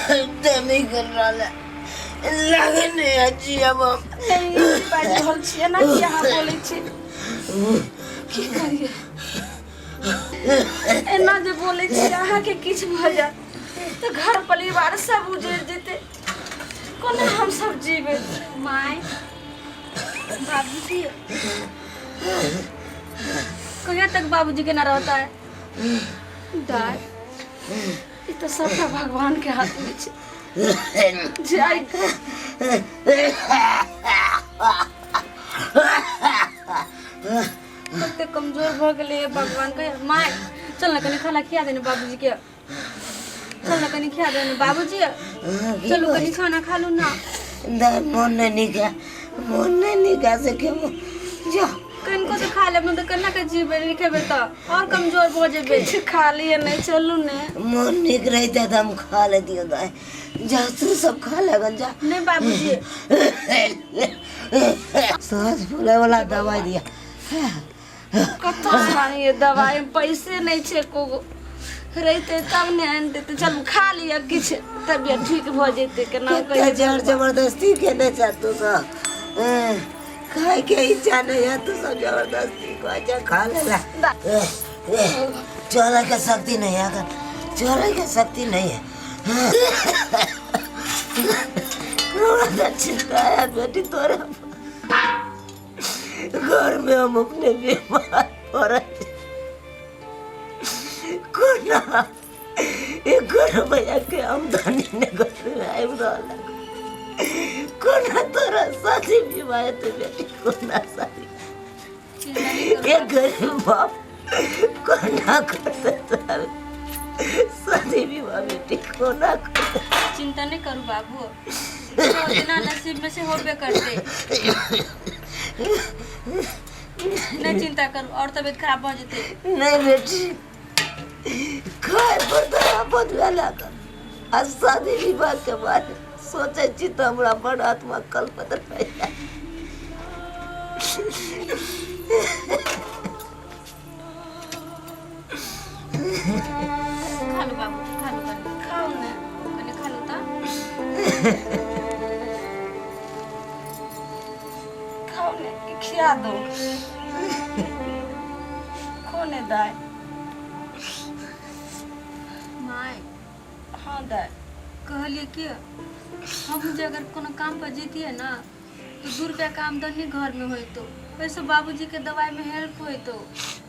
दमी कर रहल है लागे नहीं है जी अब हम नहीं ई बाजि रहल छियै ना कि अहाँ बोलै छी की करियै एना जे बोलै छी अहाँके किछु भऽ जायत तऽ घर परिवार सब उजड़ि जेतै कोना हम सब जीबै माय बाबूजी कहिया तक बाबूजी के ना रहता है दाय ई तऽ सबटा भगवान के हाथ में छै जे आइ कते कमजोर भऽ गेलै हे भगवान कहे माय चल ना कनि खाना खिया देने बाबूजी के चल ना कनि खिया देने बाबूजी चलू कनि खाना खा लू ना दाय मोन नहीं निका मोन नहीं निका से खेबो जा कनिको तऽ खा लेब तऽ केना के जीबै नहि खेबै तऽ आओर कमजोर भऽ जेबै किछु खा लिए नहि चलू ने मोन नीक रहिते तऽ हम खा लेतियो दाय जा तू सब खा लगन जा नहि बाबूजी सांस फूले वाला दवाई दिया कतऽ से आनिए दवाई पैसे नहि छै एको गो रहिते तब ने आनि देते चलू खा लिअ किछु तबियत ठीक भऽ जेतै केना कते कहियो जर जबरदस्ती केने छ तू सब खाय के इच्छा नहीं है तू सब जबरदस्ती कहै छ खा लेला चले के शक्ति नहीं है अगर चले के शक्ति नहीं है हमरा तो चिंता है बेटी तोरा घर में हम अपने बीमार पड़ल कोना एको रुपैआ के आमदनी नहि घर में आबि रहल है। कोना तोरा शादी विवाह हेतै बेटी कोना शादी एक गरीब बाप कोना करतै तोरा शादी विवाह बेटी कोना करतै चिंता नहीं करू बाबू जेना नसीब में से होबे करते नहीं चिंता करू और तबीयत खराब भऽ जेतै नहीं बेटी खाय पर तऽ आफत भए लागल आ शादी विवाह के बाद सोचै छी तऽ हमरा बड़ आत्मा कलपत रहैया खा लू बाबू खा लू कनि खाउ ने कनि खा लू तऽ खाउ ने खिया दो खो ने दाय माय हाँ दाय कहलिए कि हम जे अगर कोनो काम पर जैतियै ने तो 2 रुपया के आमदनी घर में होइतो ओहिसँ बाबूजी के दवाई में हेल्प होइतो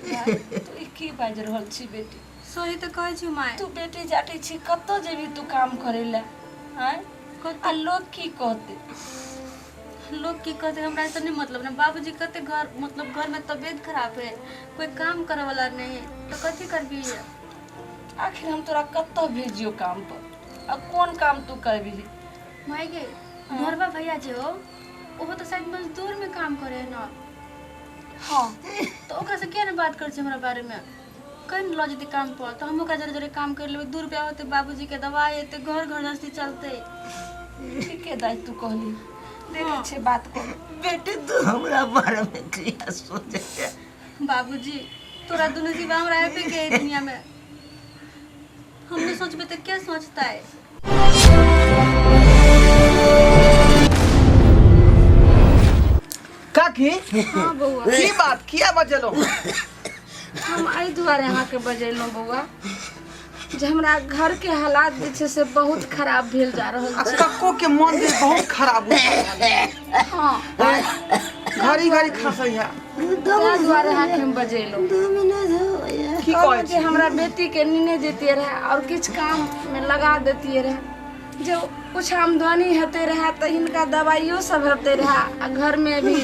दाय तू ई की बाजि रहल छी बेटी सही तऽ कहै छी माय तू बेटी जाटी छी कतऽ जेबही तू काम करै लए आँय आ लोग की कहतै लोग की कहते हमरा से नहीं मतलब ना बाबूजी कहते घर मतलब घर में तबीयत खराब है कोई काम करे वाला नहीं है तो कथी करबी आखिर हम तोरा कतऽ भेजियो काम पर आ कोन काम तू करबही माय गे घरवा भैया जे हो ओहो तो शायद मजदूर में काम करे है ना हाँ तो ओकरा से किया नहीं बात कर हमरा बारे में कहीं न लऽ जेतै काम पर तो हम ओकरा जरे जरे काम कर लेबै 2 रुपया होतै बाबूजी के दवाई हेतै घर घर गृहस्थी चलतै ठीके दाइ तू कहली देखै छियै बात करू बेटी तू हमरा बारे में किया सोचे छै बाबूजी तोरा दुनू सिवा हमरा हेबे के है दुनिया में हम नहीं सोचबे तो क्या सोचता है काकी हाँ बौआ की बात किया बजेलो हम एहि दुआरे अहाँके बजेलहुँ बौआ जे हमरा घरके हालात जे छै से बहुत खराब भेल जा रहल आ छै कक्को के मन जे बहुत खराब हो हाँ घड़ी घड़ी खसै है ताहि दुआरे अहाँके हम बजेलहुँ की कहलहुँ कहै जे छी हमरा बेटीके नेने जैतियै रहए आओर किछु काममे लगा दैतियै रहए जे कुछ आमदनी हेतै रहए तऽ हिनका दबाइयो सब हेतै रहए आ घरमे भी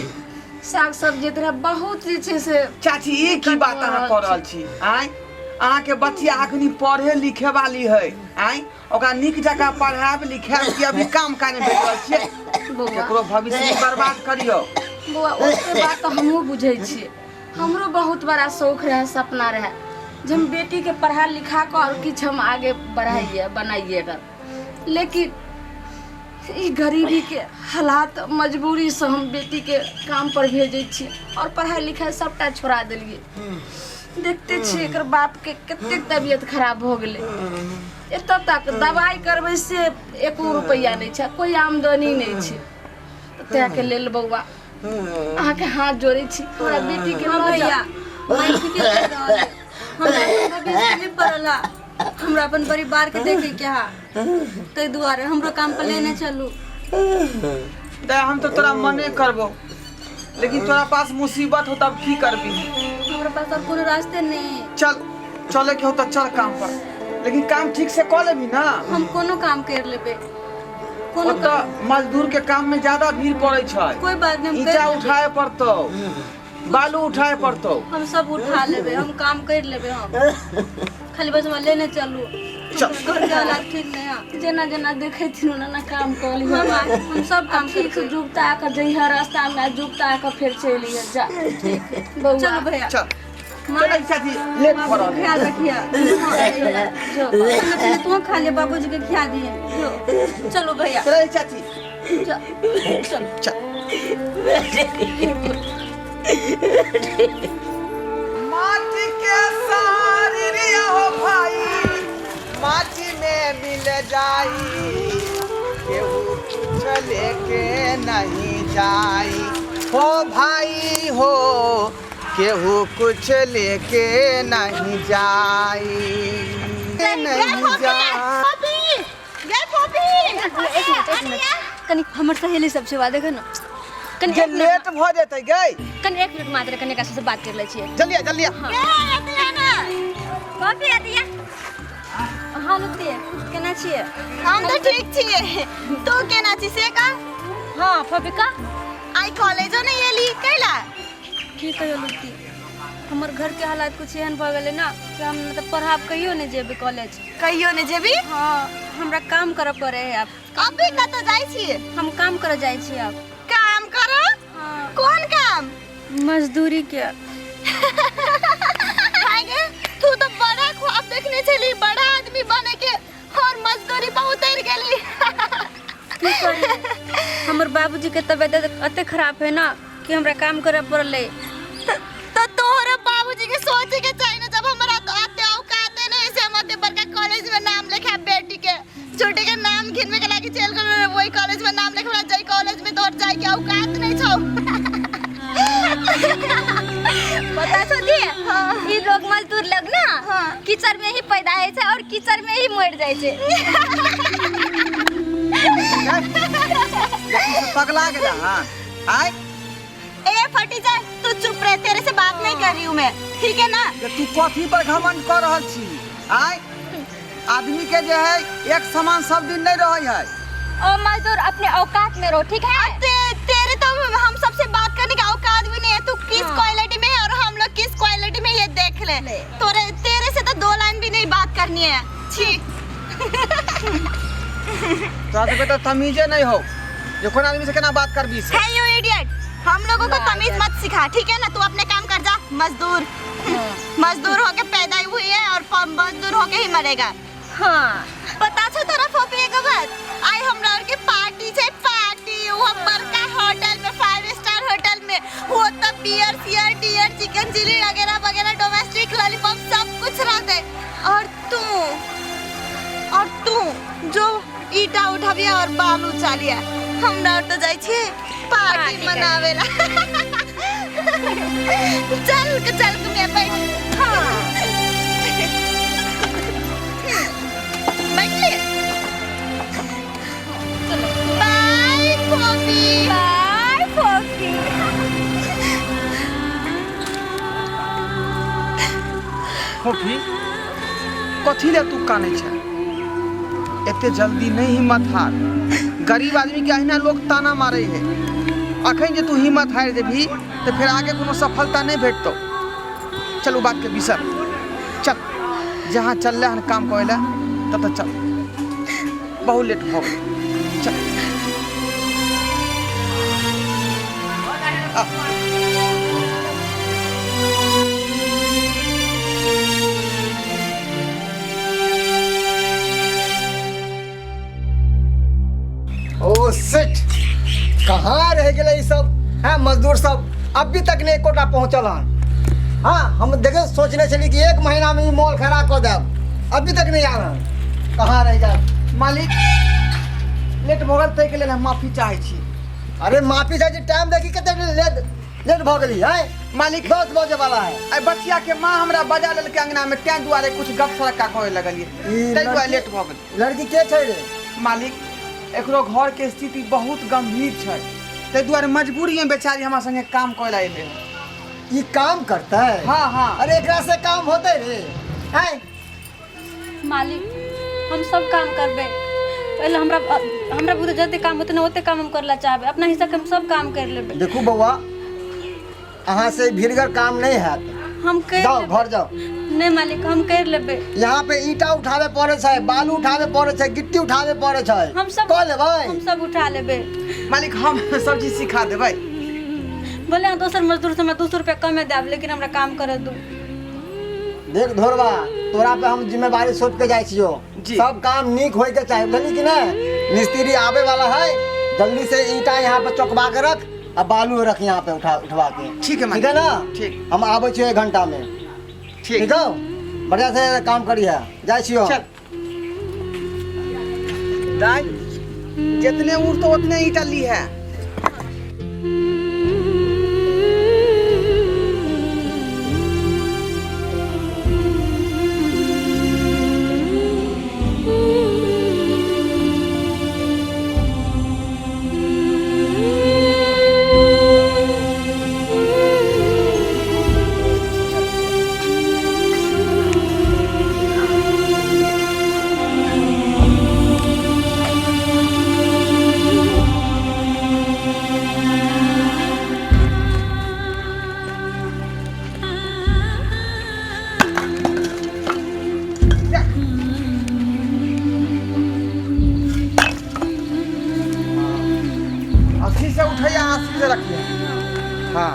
साग सब्जी रहए बहुत जे छै से चाची ई की बात अहाँ कऽ रहल छी आँय अहाँके बच्चिया अखनी पढ़े लिखे वाली है आँय ओकरा नीक जकाँ पढ़ायब लिखायब कि अभी काम काज मे भेज रहल छियै बौआ केकरो भविष्य नहि बर्बाद करियौ बौआ ओते बात तऽ हमहूँ बुझै छियै हमरो बहुत बड़ा शौक रहै सपना रहै जे हम बेटीके पढ़ा लिखा कऽ आओर किछु हम आगे बढ़ाइए बनाइए गर लेकिन ई गरीबीके हालात मजबूरीसँ हम बेटीके काम पर भेजै छियै आओर पढ़ाइ लिखाइ सभटा छोड़ा देलियै देखते छियै एकर बाप के कतेक तबियत खराब भऽ गेलै। एतऽ तक दवाइ करबै से एको रुपैआ नहि छै, कोइ आमदनी नहि छै। तऽ ताहिके लेल बौआ अहाँके हाथ जोड़ै छी, हमरा बेटीके हाँ लऽ भैया, जाउ। माय ठीके कह रहल है। हमरा अपन भविष्य नहि पड़ल है, हमरा अपन परिवार के देखे के है, ताहि दुआरे हमरो काम पर लेने चलू। तऽ हम तऽ तोरा मने करबो, लेकिन तोरा पास मुसीबत हो तब की करबी? हमरा पास और कोनो रास्ते नहीं है। चल, चले के हो तऽ चल काम पर, लेकिन काम ठीक से कऽ लेबी ना? हम कोनो काम कर लेबे, कोनो ओतऽ काम। मजदूर के काम में ज्यादा भीड़ पड़े छै। कोई बात नहीं, हम कर ईटा लेबै। उठाए पड़तौ, बालू उठाए पड़तौ। हम सब उठा लेबे, हम काम कर लेबे, हम खाली बस हमरा लेने चलू। चल। घर के हालात ठीक नहीं है। जेना जेना देखै थिन ओना काम कऽ लिहऽ। हाँ, हम सब काम ठीक से करबै। जुगता कऽ जइहऽ रास्ता में, आ जुगता कऽ फेर चलि अइहऽ। जा बौआ। चलू भैया। चल चल चाची, लेट बाबू भऽ रहल है। ख्याल रखिए। जो। खाना पीना तू खा ले, बाबूजी के खिया दिए। जो, चलो भैया। चल चाची। चल। चल। माटी के सारी हो भाई, माटी में मिल जाई, केहू कुछ लेके नहीं जाई हो भाई हो, केहू कुछ लेके नहीं जाई, नहीं जाई। एक मिनट, एक मिनट, कनी हमर सहेली सब छै, देख न कनी। जे एक मिनट। लेट भऽ जेतै गई। कनी एक मिनट मात्र, कनी एकरा सबसँ बात कर लै छियै। जल्दी आ, जल्दी आ। कॉफी आदिया। हाँ लुत्ती, केना छियै? हम तऽ ठीक छियै, तू केना छी से कह। हाँ फबिका। आइ कॉलेजो नहि एली, कैला? की कहियो लुत्ती, हमर घर के हालात कुछ एहन भऽ गेलै ना कि हम मतलब पढ़ाब कहियो नहि जेबै कॉलेज। कहियो नहि जेबी? हाँ, हमरा काम करऽ पड़े है आब। अभी कतऽ जाइ छियै? हम काम करऽ जाइ छियै आब। काम करऽ? हाँ। कोन काम? मजदूरी के। हाय गे, तू तो बड़ा ख्वाब देखने छली बड़ा आदमी बने के, और मजदूरी पर उतर गेली। की करी, हमर बाबूजी के तबियत एते खराब है ना कि हमरा काम करऽ पड़लै। तो तोहरा बाबूजी के सोचे के चाहिए ना, जब हमरा तो आते औकात नहीं से हम अते बड़का कॉलेज में नाम लिखा, बेटी के छोटे के नाम घिनवे के लागी चल गेल वही कॉलेज में नाम लिखवा, जाई कॉलेज में तोहर जाय के औकात नहीं छौ। पता छौ दी, ई लोग मजदूर लोग ना कीचड़ में ही पैदा होइ छै और कीचड़ में ही मर जाइ छै। पगला गेला। हाँ आय। ए फटी जा, तू चुप रह, तेरे से बात नहीं कर रही हूँ मैं, ठीक है ना? जे तू कथी पर घमंड कर रहल छी? आय, आदमी के जे है एक समान सब दिन नहीं रहे है। ओ मजदूर, अपने औकात में रहो, ठीक है? तेरे तो हम सबसे बात करने का औकात भी नहीं है। तू किस क्वालिटी में है और हम लोग किस क्वालिटी में, ये देख ले। तोरे तेरे से तो दो लाइन भी नहीं बात करनी है, छी। तोरा सबके तो तमीजे नहीं हो जे कोन आदमी से केना बात करबी से। हे you idiot, हम लोगों को तमीज मत सिखा, ठीक है ना? तू अपने काम कर जा। मजदूर, मजदूर होके पैदा हुई है और मजदूर होके ही मरेगा। हाँ। पता छौ तोरा फोफी एगो बात? आइ हमरा आर के पार्टी छै, पार्टी, वो बड़का होटल में, 5 स्टार होटल में। वो तो बियर सियर डियर चिकन चिली वगैरह वगैरह डोमेस्टिक लॉलीपॉप सब कुछ रहते, और तू जो ईटा उठाबिया और बालू चालिया। हमरा आर तो जाइ छियै पार्टी पार्टी मनावेला। चल के चल के मैं बैठ। हाँ, बैठ ले। बाय फोफी। बाय फोफी। फोफी, कथी ले तू कानै छै? एते जल्दी नहीं हिम्मत हार। गरीब आदमी के अहिना लोग ताना मारे है। अखन जे तू हिम्मत हारि देबही तऽ फेर आगे कोनो सफलता नहीं भेटतौ। चल, उ बात के बिसर। चल, जहाँ चलले हन काम करे ला तब चल, बहुत लेट हो गेल। चल आ। ओ शिट, कहाँ रह गेलै ई सब? हैं मजदूर सब अभी तक नहीं एकोटा पहुंचल हन। हाँ हम देखे सोचने छली कि एक महीना में ई मॉल खड़ा कऽ देब, अभी तक नहीं आ रहल, कहाँ रह गया? मालिक लेट भऽ गेल ताहिके लेल हम माफी चाहै छी। अरे माफी चाहै छी, टाइम देखी कते लेट लेट भऽ गेली है मालिक। 10 बजे वाला है। आइ बचिया के माँ हमरा बजा लेलकै अंगना में, तें दुआरे कुछ गप सड़का करे लगलियै, ई ताहि दुआरे लड़की- लेट भऽ गेल। लड़की के छै रे? मालिक एकरो घर के स्थिति बहुत गंभीर छै, ताहि दुआरे मजबूरी में बेचारी हमरा संगे काम करे ला एलै। ई काम करतै? हाँ हाँ। अरे एकरा से काम होतै रे? हैं? मालिक हम सब काम करबै, पहले हमरा हमरा बुते जते काम होतै ने ओते काम हम करला चाहबै, अपना हिस्सा के हम सब काम कर लेबै। देखू बौआ, अहाँ से भीड़गर काम नहीं हैत। हम कर जाओ लेबै। घर जाओ। नहीं मालिक हम कर लेबै। यहाँ पे ईंटा उठावे पड़े छै, बालू उठावे पड़े छै, गिट्टी उठावे पड़े छै। हम सब कऽ लेबै? हम सब उठा लेबै। मालिक हम सब चीज सिखा देबै। बोले अहाँ दोसर मजदूर से हमरा 200 रुपया कमे देब, लेकिन हमरा काम करे दू। देख धोरबा, तोरा पे हम जिम्मेवारी सौंप के जाइ छियो, सब काम नीक होय के चाही, बुझली कि नहीं? मिस्त्री आवे वाला है, जल्दी से ईंटा यहाँ पे चौकबा के रख आ बालू रख यहाँ पे उठा उठवा के। ठीक है ठीक है ना? ठीक। हम आबै छियो 1 घंटा में। ठीक। ठीक है, बढ़िया से काम करिए, जाइ छियो। चल दाई, जितने उड़ तो उतने ईंटा ली है। अस्सी से उठैया, 80 से रखिए। हाँ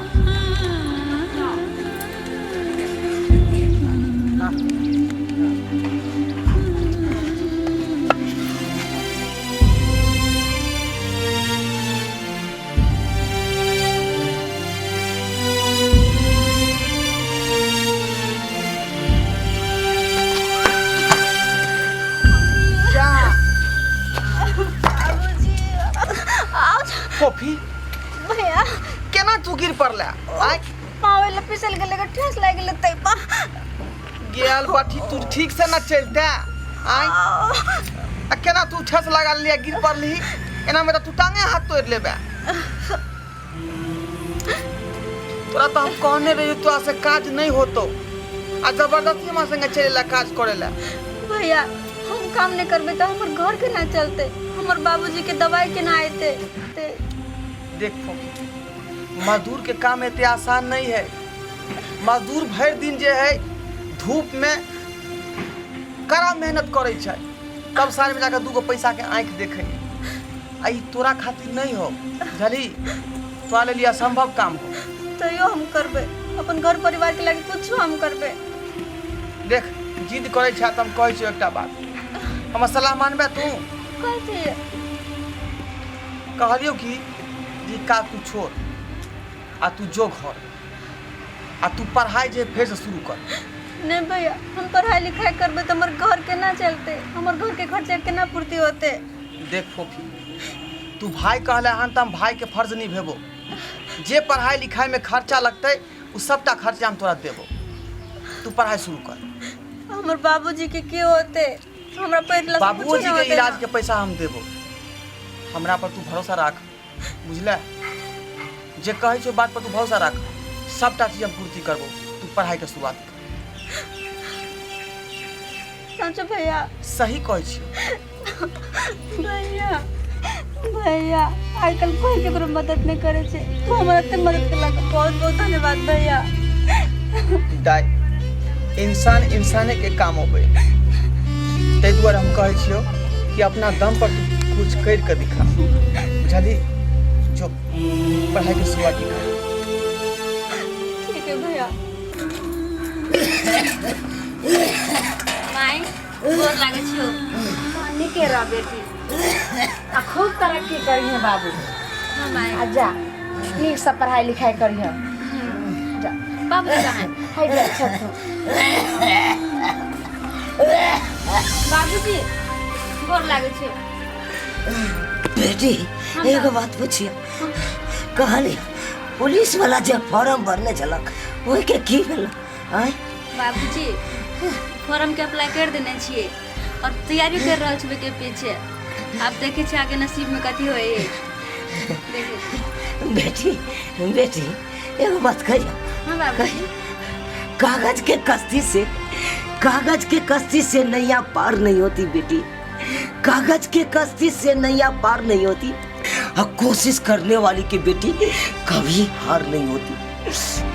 कॉफी भैया केना तू गिर पड़ला? आय पावे ले फिसल गेलै, ठेस लागि गेलै तै पा गेल बाठी। तू ठीक से ना चलते आय, आ केना तू ठेस लगा लिया गिर पड़ली? एना में तो तू टांगे हाथ तोड़ लेबे। तोरा तो हम कहने रहियो तोरा से काज नहीं होतो, आ जबरदस्ती हमरा संगे चले ला काज करे ला। भैया हम काम नहीं करबे तो हमर घर के ना चलते, हमर बाबूजी के दवाई के ना आते। देख फोकी, मजदूर के काम एते आसान नहीं है। मजदूर भरि दिन जे है धूप में कड़ा मेहनत करे छै, तब साँझ में जाकर 2 पैसा के आँखि देखे। आ ई तोरा खातिर नहीं हो, बुझली? तोरा लेल ई असंभव काम हो। तैयो हम करबे, अपन घर परिवार के लागी कुछ हम करबे। देख जिद करे छै त हम कहै छियौ एकटा बात, हमर सलाह मानबे तू? कथी? कहलियौ कि जे काज तू छोड़ आ तू जो घर, आ तू पढ़ाई जे फेर से शुरू कर। नहीं भैया हम पढ़ाई लिखाई करबे तो हमर घर केना चलते, हमर घर के खर्चा केना पूर्ति होते? देख फोफी, तू भाई कहले हन त हम भाई के फर्ज निभेबो। जे पढ़ाई लिखाई में खर्चा लगतै उ सबटा खर्चा हम तोरा देबो, तू पढ़ाई शुरू कर। हमर बाबूजी के की होते? हमरा पढ़ला से कुछो बाबूजी ना के होते इलाज ना। के पैसा हम देबो, हमरा पर तू भरोसा राख, बुझले? जे कहै छौ बात पर तू भरोसा राख, सबटा चीज हम पूर्ति करबो, तू पढ़ाई के शुरुआत कर। सच भैया? सही कहै छियौ। भैया भैया आजकल कोई केकरो मदद नहीं करे छे, तू हमरा एते मदद केलक, बहुत बहुत धन्यवाद भैया। दाइ इंसान इंसाने के काम अबै, ताहि दुआरे हम कहै छियौ कि अपना दम पर तू कुछ करि कऽ दिखा, बुझली? जो पढ़ाई के शुरुआत कर। ठीक है भैया। माय गोर लागै छियौ। नीके रह बेटी, आ खूब तरक्की करिहे बाबू। हाँ माय। आ जा नीक से पढ़ाई लिखाई करिहे। जा। बाबूजी कहाँ है? हाय बैठ बाबूजी गोर लागै छै। बेटी, एगो बात पूछियो, कहली पुलिस वाला जे फॉर्म भरने छलक ओहिके की भेल? आँय? बाबूजी, फॉर्म के अप्लाई कर देने छियै और तैयारी कर रहल छी के पीछे। आब देखै छियै आगे नसीब में कथी होय है। देखै छी। बेटी, बेटी, एगो बात कहियो। हाँ बाबूजी। कागज के कश्ती से, कागज के कश्ती से नैया पार नहीं होती बेटी, कागज के कश्ती से नैया पार नहीं होती, और कोशिश करने वाली की बेटी कभी हार नहीं होती,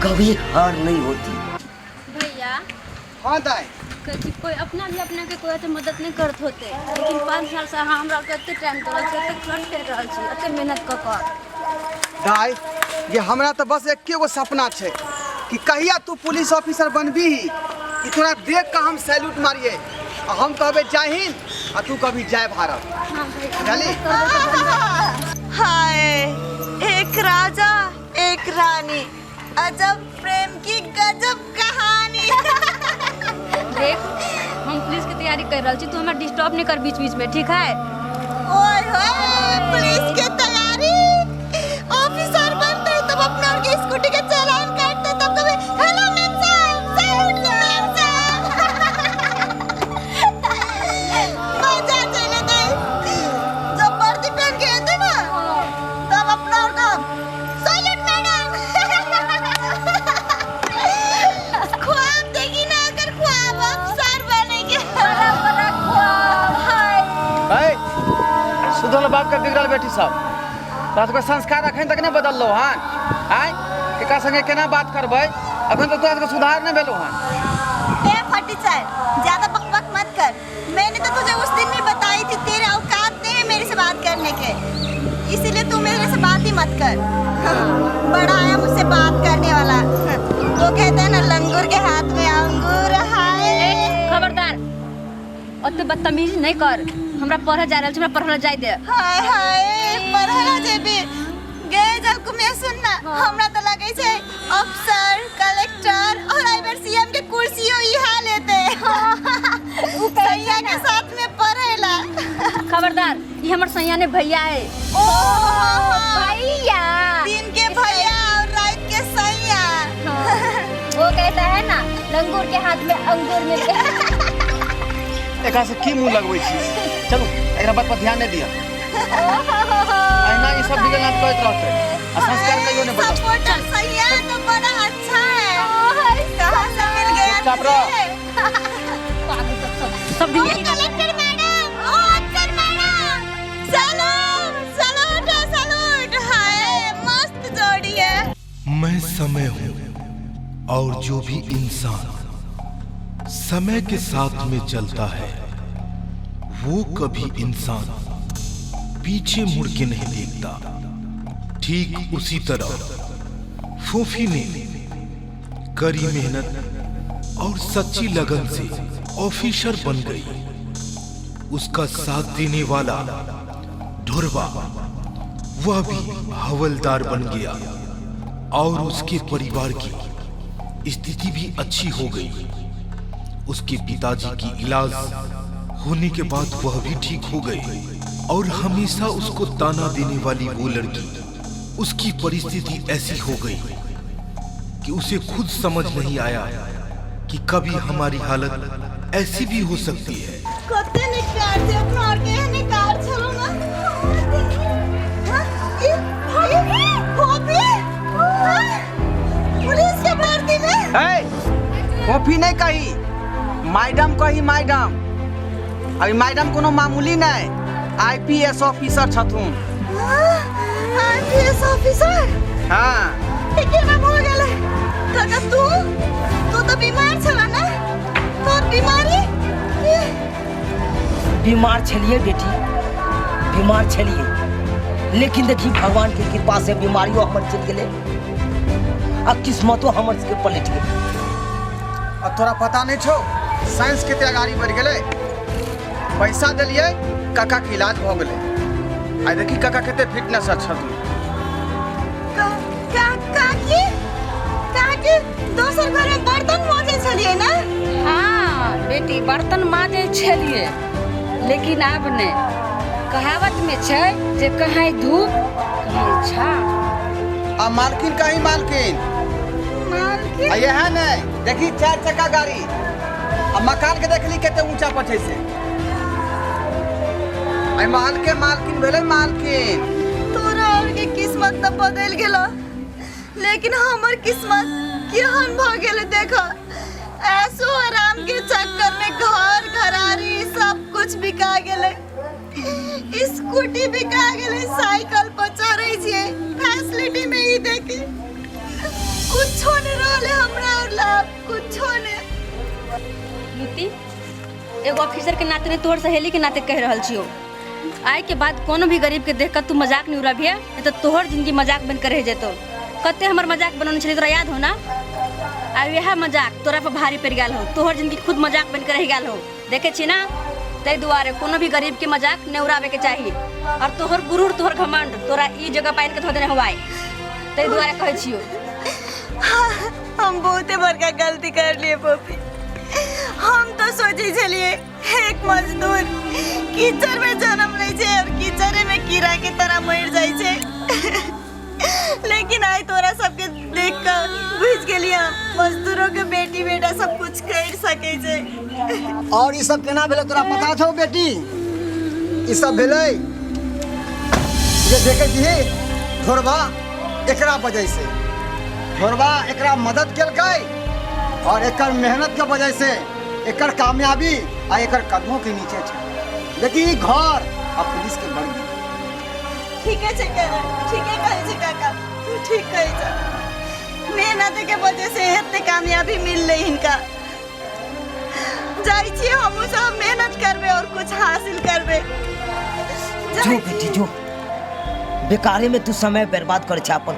कभी हार नहीं होती। भैया। हाँ दाई। कहै छी कोई अपना भी अपना के कोई एते मदद नहीं करत होते, लेकिन 5 साल से अहाँ हमरा के एते टाइम दऽ रहल छी, एते खर्च कर रहल छी, एते मेहनत कऽ कऽ। दाई, ये हमरा तऽ बस एके गो सपना छै कि कहिया तू पुलिस ऑफिसर बनबी कि तोरा देख कऽ हम सैल्यूट मारिए आ हम कहबै जय हिंद आ तू कभी जय भारत। हाँ भैया। बुझली? हाय, एक राजा एक रानी, अजब प्रेम की गजब कहानी। देख, हम पुलिस के तैयारी कर रहल छी, तू हमरा डिस्टर्ब नहीं कर बीच बीच में, ठीक है? ओए होए, पुलिस के तैयारी, ऑफिसर बनते तब अपना और के स्कूटी के चालान काटते तब कभी हेलो मैम साहब, सैल्यूट मैम साहब। मजा चले गए जब वर्दी पहन के आते ना तब अपना और का सैल्यूट मैडम। ख्वाब देखी ना अगर ख्वाब अफसर बनेंगे। बड़ा बड़ा ख्वाब हाय। है सुधल बाप के बिगड़ल बेटी सब, तोरा सबके संस्कार अखन तक नहीं बदललो हन? आँय, केकरा संगे केना बात करबै, अखन तक तोरा सबके सुधार नहीं भेलो हन। ए फटी चाय, ज्यादा बकबक मत कर। मैंने तो तुझे उस दिन भी बताई थी, तेरे औकात नहीं है मेरे से बात करने के, इसीलिए तू मेरे से बात ही मत कर। बड़ा आया मुझसे बात करने वाला। वो कहते हैं ना लंगूर के हाथ में अंगूर। हाय। ए, खबरदार, ओते बदतमीजी नहीं कर, हमरा पढ़े जा रहल छी, हमरा पढ़ल जाय दे। हाय हाय, पढ़ला जेबी गे जल कुमिया, सुन ना, हमरा तो लगे छै अफसर कलेक्टर और आई बेर सीएम के कुर्सियों इहा लेते सैया के साथ में पढ़ेला। खबरदार, ई हमर सैया ने भैया है। ओ भैया, दिन के भैया और रात के सैया। वो कहता है ना लंगूर के हाथ में अंगूर मिल गया। एकरा से की मुंह लगबै छी? चलू, एकरा बात पर ध्यान नहीं दिया। अहिना ई सब बिगड़ल नाच करैत रहतै आ संस्कार कहियो नहीं बदलतै। सपोर्टर सैया तो बड़ा अच्छा है, कहाँ से मिल गया चुपचाप रह। तुझे? पागल सब सब सब दिन ओ कलेक्टर मैडम, ओ अफसर मैडम, सलाम सैल्यूट सैल्यूट। हाय मस्त जोड़ी है। मैं समय हूँ और जो भी इंसान समय के साथ में चलता है वो कभी इंसान पीछे मुड़ के नहीं देखता। ठीक उसी तरह फूफी ने कड़ी मेहनत और सच्ची लगन से ऑफिसर बन गई। उसका साथ देने वाला ढुरवा वह भी हवलदार बन गया और उसके परिवार की स्थिति भी अच्छी हो गई। उसके पिताजी की इलाज होने के बाद वह भी ठीक हो गए और हमेशा उसको ताना देने वाली वो लड़की, उसकी परिस्थिति ऐसी हो गई कि उसे खुद समझ नहीं आया कि कभी हमारी हालत ऐसी भी हो सकती है। कते नीक कार छै अपना और के एहने कार छलो ना। हाँ, ई, ई, कॉपी? हाँ, पुलिस के वर्दी में? है कॉफी नहीं कही, मैडम कही मैडम। अभी मैडम कोनो मामूली नहीं, आईपीएस ऑफिसर छथुन। IPS officer? हाँ। ई केना भऽ गेलै काका? तू तू तो बीमार छला ना, तोर बीमारी बीमार छलिए बेटी, बीमार छलिए, लेकिन देखी भगवान के कृपा से बीमारियों हमर चलि गेलै आ किस्मतो हमर सबके पलटि गेलै। आ तोरा पता नहीं छौ साइंस कते अगाड़ी बढ़ि गेलै? पैसा देलियै काका के इलाज भऽ गेलै। आइ देखी काका कते फिटनेस छथुन। का का काकी काकी दोसर घर में बर्तन मांजै छलियै ना? हाँ बेटी, बर्तन मांजै छलियै, लेकिन आब नहि। कहावत में छै जे कहीं धूप कहीं छाँव। आ मालकिन कहीं मालकिन? मालकिन आ यह नहीं देखी 4 चक्का गाड़ी आ मकान के देखली कते ऊंचा पर छै से। आई माल के मालकिन भेलै मालकिन। तोरा और के किस्मत तो बदल गेलो, लेकिन हमर किस्मत केहन भ गेलै देख। ऐसो आराम के चक्कर में घर घरारी सब कुछ बिका गेलै, स्कूटी बिका गेलै, साइकिल पर चढ़ै छियै फैसिलिटी में। ई देखी कुछो नहीं रहले हमरा और लाभ कुछो नहीं। लुत्ती, एगो ऑफिसर के नाते नहीं, तोहर सहेली के नाते कह रहल छियो, आइ के बाद कोनो भी गरीब के देख कर तू मजाक नहीं उड़बिहे, नहीं तो तोहर जिंदगी मजाक बन कर रह जेतो। कते हमर मजाक बनौने छली तोरा याद हो ना? आ वएह मजाक तोरा पर भारी पड़ि गेल हो, तोहर जिंदगी खुद मजाक बन कर रह गेल हो। देखे छी ना, ताहि दुआरे कोनो भी गरीब के मजाक नहीं उड़ावे के चाही। और तोहर गुरूर तोहर घमंड तोरा ई जगह पानि के धो देने हुआई, ताहि दुआरे कहै छियो। हम बहुते बड़का गलती कर लिए पप्पी। हम तो सोचे छलिए एक मजदूर कीचड़ में जन्म लै छै और कीचड़े में कीड़ा के तरह मर जाइ छै, लेकिन आइ तोरा सबके देख कर बुझ गेलिए मजदूरों के बेटी बेटा सब कुछ कर सके छै। और ई सब केना भेलै तोरा पता छौ बेटी? ई सब भेलै जे देखे छी ढोरबा एकरा वजह से, ढोरबा एकरा मदद केलकै और एकर मेहनत के वजह से एकर कामयाबी आ एकर कदमों के नीचे छै। लेकिन ई घर आ पुलिस के बड़ गेल। ठीके छै करण, ठीके कहै छै काका, तू ठीक कहै छ। मेहनत के वजह से एते कामयाबी मिललै हिनका। जाइ छियै हमहूँ सब मेहनत करबै और कुछ हासिल करबै। जो बेटी जो, बेकारे में तू समय बर्बाद करे छे अपन।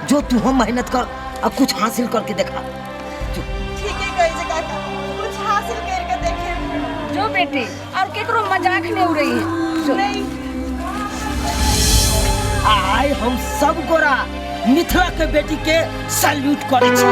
जो तू हम मेहनत कर आ कुछ हासिल करके देखा। ठीके कहै छै काका, कुछ हासिल करके देखे। जो बेटी, और केकरो मजाक नहीं उड़ई है। जो। नहीं। आइ हम सब गोरा मिथिला के बेटी के सैल्यूट करे छी।